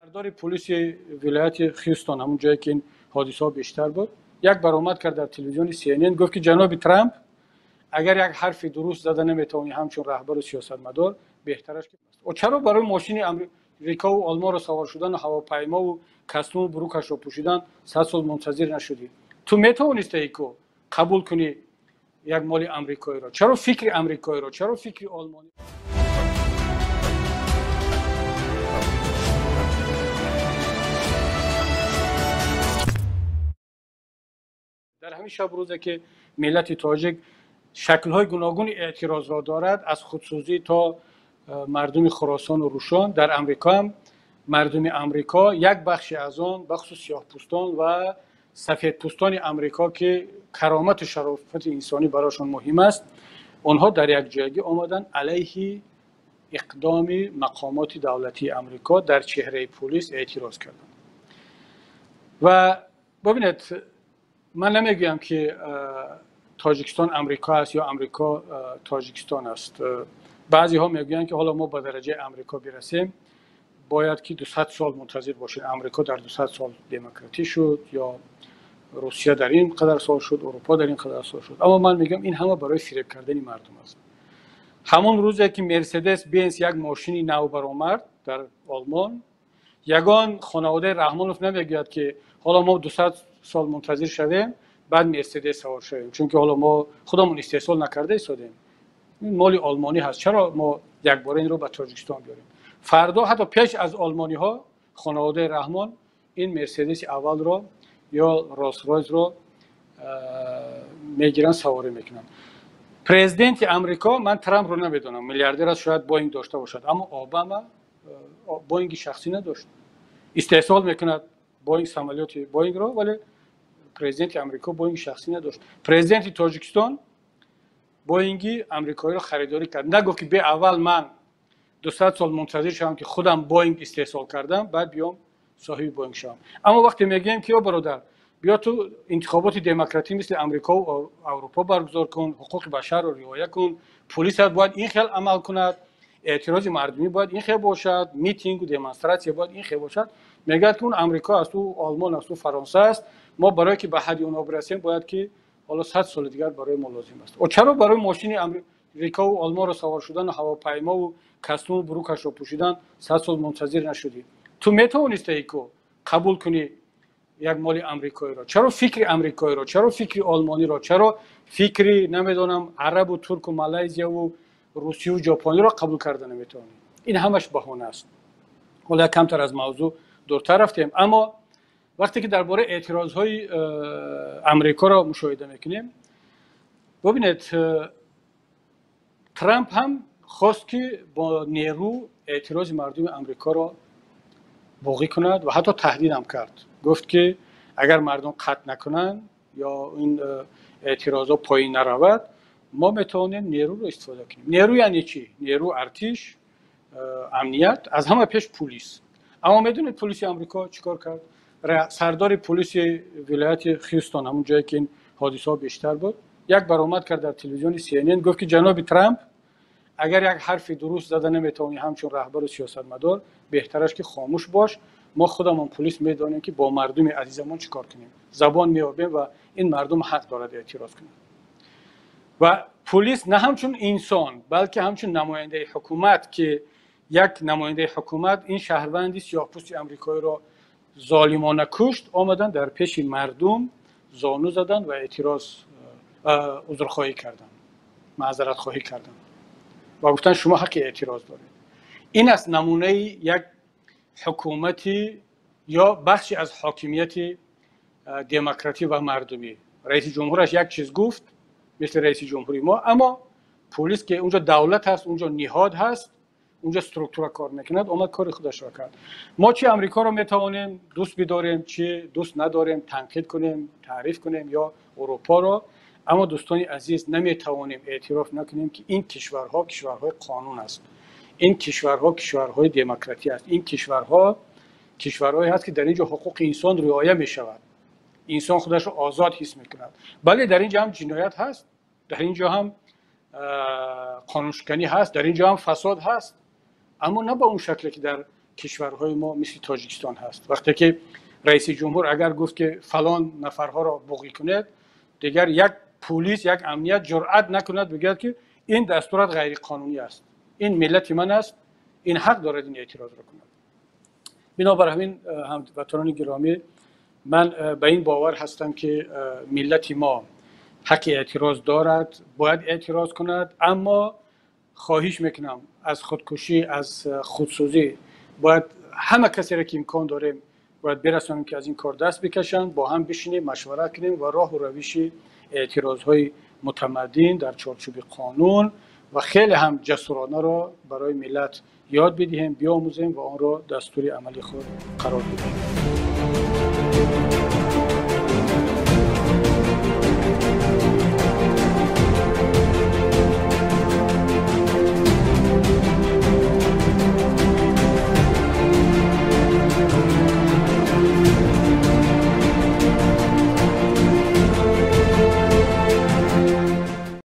Сардори полиси вилояти Хьюстон, ҳамон ҷое ки ин ҳодисаҳо бештар буд, як баромад кард дар телевизиони CNN, гуфт ки ҷаноби Трамп, агар як ҳарфи дуруст зада наметавонӣ ҳамчун раҳбару сиёсатмадор, беҳтараш ки чаро барои мошини Амрикаву Олмонро савор шудану ҳавопаймову костюму брюкашро пӯшидан 100 сол мунтазир нашудӣ? Ту метавонистаӣ ку қабул кунӣ як моли амрикоиро? Чаро фикри амрикоиро, чаро фикри олмонӣ? Дар ҳамин шаб рӯзе ки миллати тоҷик шаклҳои гуногуни эътирозро дорад, аз худсӯзӣ то мардуми Хуросону Рӯшон, дар Амрико ҳам мардуми Амрико як бахши аз он, бахусус сиёҳпӯстон ва сафедпӯстони Амрико, ки каромату шарофати инсонӣ барошон муҳим аст, онҳо дар якҷоягӣ омаданд алайҳи иқдоми мақомоти давлатии Амрико дар чеҳраи пулис эътироз карданд. Ва бибинед, ман намегӯям ки Тоҷикистон Амрико аст ё Амрико Тоҷикистон аст. Баъзеҳо мегӯянд ки ҳоло мо ба дараҷаи Амрико бирасем, бояд ки 200 сол мунтазир бошем. Амрико дар 200 сол демократӣ шуд, ё Русия дар ин қадар сол шуд, Аврупо дар ин қадар сол шуд. Аммо ман мегӯям, ин ҳама барои фиреб кардани мардум аст. Ҳамон рӯзе ки Мерседес Бенз як мошини нав баромад дар Олмон, ягон хонаводаи Раҳмонов намегӯяд ки ҳоло мо 200 сол мунтазир шавем, баъд Мерседес савор шавем, чунки ҳоло мо худамон истеҳсол накарда истодем, ин моли олмонӣ ҳаст, чаро мо якбора инро ба Тоҷикистон биёрем? Фардо ҳатто пеш аз олмониҳо хонаводаи Раҳмон ин Мерседеси аввалро ё Роллс Ройсро мегиранд, саворӣ мекунанд. Президенти Амрико, ман Трампро намедонам, миллиардер аст, шояд Боинг дошта бошад, аммо Обама Боинги шахсӣ надошт. Истеҳсол мекунад Боинг, самолёти Боингро, вале президенти Амрико Боинги шахсӣ надошт. Президенти Тоҷикистон Боинги амрикоиро харидорӣ кард. Нагуфт ки бе аввал ман 200 сол мунтазир шавам ки худам Боинг истеҳсол кардам, баъд биём соҳиби Боинг шавам. Аммо вақте мегӯем ки ё бародар, биё ту интихоботи демократӣ мисли Амрико ва Аврупо баргузор кун, ҳуқуқи башарро риоя кун, полисат бояд ин хел амал кунад, эътирози мардумӣ бояд ин хел бошад, митингу демонстратсия бояд ин хел бошад, мегӯяд ки он Амрико аст, ӯ Олмон аст, ӯ Фаронса аст, мо барое ки ба ҳадди онҳо бирасем, бояд ки ҳоло 100 соли дигар барои мо лозим аст. Чаро барои мошини Амрикову Олмонро савор шудану ҳавопаймову костюму брюкашро пӯшидан 100 сол мунтазир нашудӣ? Ту метавонистаӣ ку қабул кунӣ як моли амрикоиро? Чаро фикри амрикоиро, чаро фикри олмониро, чаро фикри намедонам арабу турку малайзияву русию ҷопониро қабул карда наметавонӣ? Ин ҳамаш баҳона аст. Ҳоло як камтар аз мавзӯъ дуртар рафтем, аммо вақте ки дар бораи эътирозҳои Амрикоро мушоҳида мекунем, бибинед, Трамп ҳам хост ки бо нерӯ эътирози мардуми Амрикоро боғӣ кунад ва ҳатто таҳдидам кард. Гуфт ки агар мардум қатъ накунанд ё ин эътирозҳо поин наравад, мо метавонем нерӯро истифода кунем. Нерӯ яъне чӣ? Нерӯ артиш, амният, аз ҳама пеш пулис. Аммо медонед пулиси Амрико чӣ кор кард? Сардори полиси вилояти Хьюстон, ҳамон ҷое ки ин ҳодисаҳо бештар буд, як баромад кард дар телевизиони CNN, гуфт ки ҷаноби Трамп, агар як ҳарфи дуруст зада наметавонӣ ҳамчун раҳбару сиёсатмадор, беҳтараш ки хомӯш бош, мо худамон пулис медонем ки бо мардуми азизамон чӣ кор кунем, забон меёбем ва ин мардум ҳақ дорад эътироз кунад. Ва пулис на ҳамчун инсон, балки ҳамчун намояндаи ҳукумат, ки як намояндаи ҳукумат ин шаҳрванди сиёҳпӯсти амрикоиро золимона кушт, омаданд дар пеши мардум зону заданд ва эътироз, узрхоҳӣ карданд, маъзаратхоҳӣ карданд ва гуфтанд шумо ҳаққи эътироз доред. Ин аст намунаи як ҳукумати ё бахши аз ҳокимияти демократӣ ва мардумӣ. Раиси ҷумҳураш як чиз гуфт, мисли раиси ҷумҳури мо, аммо пулис ки унҷо давлат ҳаст, унҷо ниҳод ҳаст, унҷо структура кор мекунад, омад кори худашро кард. Мо чи Амрикоро метавонем дӯст бидорем, чи дӯст надорем, танқид кунем, таъриф кунем ё Аврупоро, аммо дӯстони азиз, наметавонем эътироф накунем ки ин кишварҳо кишварҳои қонун аст, ин кишварҳо кишварҳои демократӣ аст, ин кишварҳо кишварҳое ҳаст ки дар ин ҷо ҳуқуқи инсон риоя мешавад, инсон худашро озод ҳис мекунад. Бале, дар ин ҷо ҳам ҷиноят ҳаст, дар ин ҷо ҳам қонуншиканӣ ҳаст, дар ин ҷо ҳам фасод ҳаст, аммо на ба он шакле ки дар кишварҳои мо мисли Тоҷикистон ҳаст. Вақте ки раиси ҷумҳур агар гуфт, ки фалон нафарҳоро буғӣ кунед, дигар як пулис, як амният ҷуръат накунад бигӯяд, ки ин дастурат ғайриқонунӣ аст. Ин миллати ман аст, ин ҳақ дорад ин эътирозро кунад. Бинобар ҳамин, ҳамватанони гиромӣ, ман ба ин бовар ҳастам, ки миллати мо ҳаққи эътироз дорад, бояд эътироз кунад, аммо хоҳиш мекунам, аз худкушӣ, аз худсӯзӣ бояд ҳама касеро, ки имкон дорем, бояд бирасонем, ки аз ин кор даст бикашанд. Бо ҳам бишинем, машварат кунем ва роҳу равиши эътирозҳои мутамаддин дар чорчӯби қонун ва хеле ҳам ҷасуронаро барои миллат ёд бидиҳем, биомӯзем ва онро дастури амали худ қарор бидиҳем.